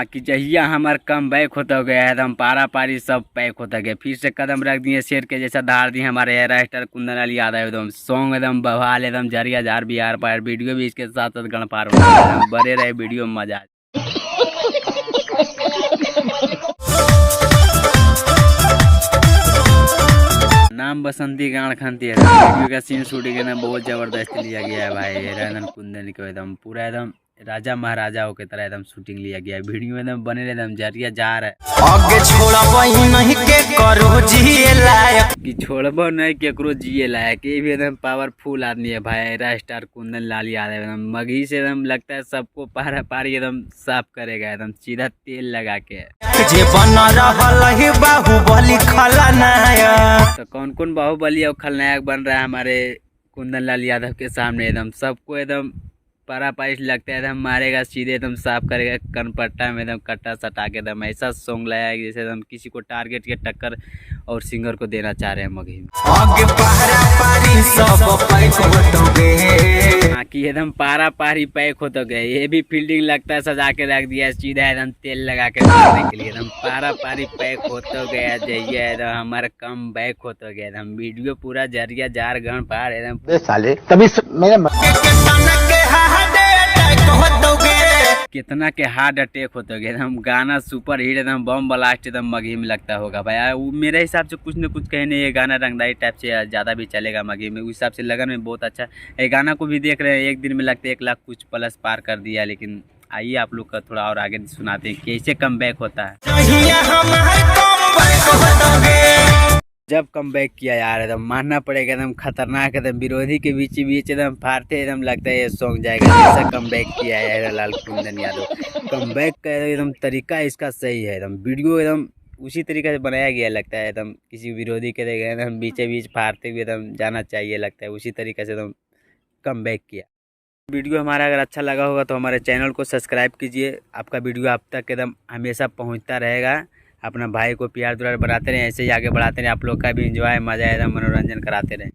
कि जहिया हमार कम बैक होता गया है एकदम पारा पारी सब पैक होता गया। फिर से कदम रख दिए शेर के जैसा धार दिए हमारे राइटर कुंदनलाल यादव एकदम सॉन्ग एकदम बवाल एकदम जरिया झार बिहार पार वीडियो भी इसके साथ साथ गण पार हो बड़े रहे वीडियो में मजा। नाम बसंती गाड़ खंती है। वीडियो का सीन शूटिंग एकदम बहुत जबरदस्त लिया गया है भाई। रंजन कुंदन को एकदम पूरा एकदम राजा महाराजाओं के तरह एकदम शूटिंग लिया गया है। वीडियो में एकदम बने रहे एकदम जरिया जा रहा है। आगे छोड़बही नहीं के करो जिए लायक। कि छोड़बो नहीं केकरो जिए लायक। ये भी एकदम पावरफुल आदमी है भाई स्टार कुंदन लाल यादव। एकदम मगही से एकदम लगता है सबको पारा पारी एकदम साफ करेगा एकदम सीधा तेल लगा के। जे बन रहल ही बाहुबली खलनायक। तो कौन कौन बाहुबली और खलनायक बन रहा है हमारे कुंदन लाल यादव के सामने? एकदम सबको एकदम पारा पारी लगता है एकदम मारेगा सीधे एकदम साफ करेगा कनपट्टा में एकदम कट्टा सटा के एकदम ऐसा सॉन्ग लाया है जैसे एकदम किसी को टारगेट के टक्कर और सिंगर को देना चाह रहे हैं मगही में। आगे पारा पारी सब पैक होतोगे। हाँ कि एकदम पारा पारी पैक हो तो गए। ये भी फील्डिंग लगता है सजा के रख दिया है सीधा एकदम तेल लगा के मारने के लिए। एकदम पारा पारी पैक हो तो गया जाइए एकदम हमारा कम बैक हो तो गया। एकदम वीडियो पूरा जरिया जार गण पार एकदम। बे साले तभी मेरे के तना के हाडे अटैक होतोगे। कितना के हार्ट अटैक होते गए। एकदम गाना सुपर हिट एकदम बम ब्लास्ट एकदम मगही में लगता होगा भाई। वो मेरे हिसाब से कुछ न कुछ कहने ये गाना रंगदारी टाइप से ज़्यादा भी चलेगा मगही में। उस हिसाब से लगन में बहुत अच्छा ये गाना को भी देख रहे हैं। एक दिन में लगता है 1 लाख कुछ प्लस पार कर दिया। लेकिन आइए आप लोग का थोड़ा और आगे सुनाते हैं कैसे कम बैक होता है। जहिया हमार कम बैक होतोगे। जब कम बैक किया यार एकदम मानना पड़ेगा एकदम खतरनाक एकदम विरोधी के बीच बीच एकदम फाड़ते एकदम लगता है ये सॉन्ग जाएगा। जैसा कम बैक किया है हीरा लाल कुंदन यादव कम बैक का एकदम तरीका इसका सही है। एकदम वीडियो एकदम उसी तरीके से बनाया गया लगता है एकदम किसी विरोधी के एकदम बीचे बीच फाड़ते हुए एकदम जाना चाहिए लगता है उसी तरीके से एकदम कम बैक किया। वीडियो हमारा अगर अच्छा लगा होगा तो हमारे चैनल को सब्सक्राइब कीजिए। आपका वीडियो आप तक एकदम हमेशा पहुंचता रहेगा। अपना भाई को प्यार दुलार बढ़ाते रहें, ऐसे ही आगे बढ़ाते रहें। आप लोग का भी इंजॉय मज़ा एकदम मनोरंजन कराते रहें।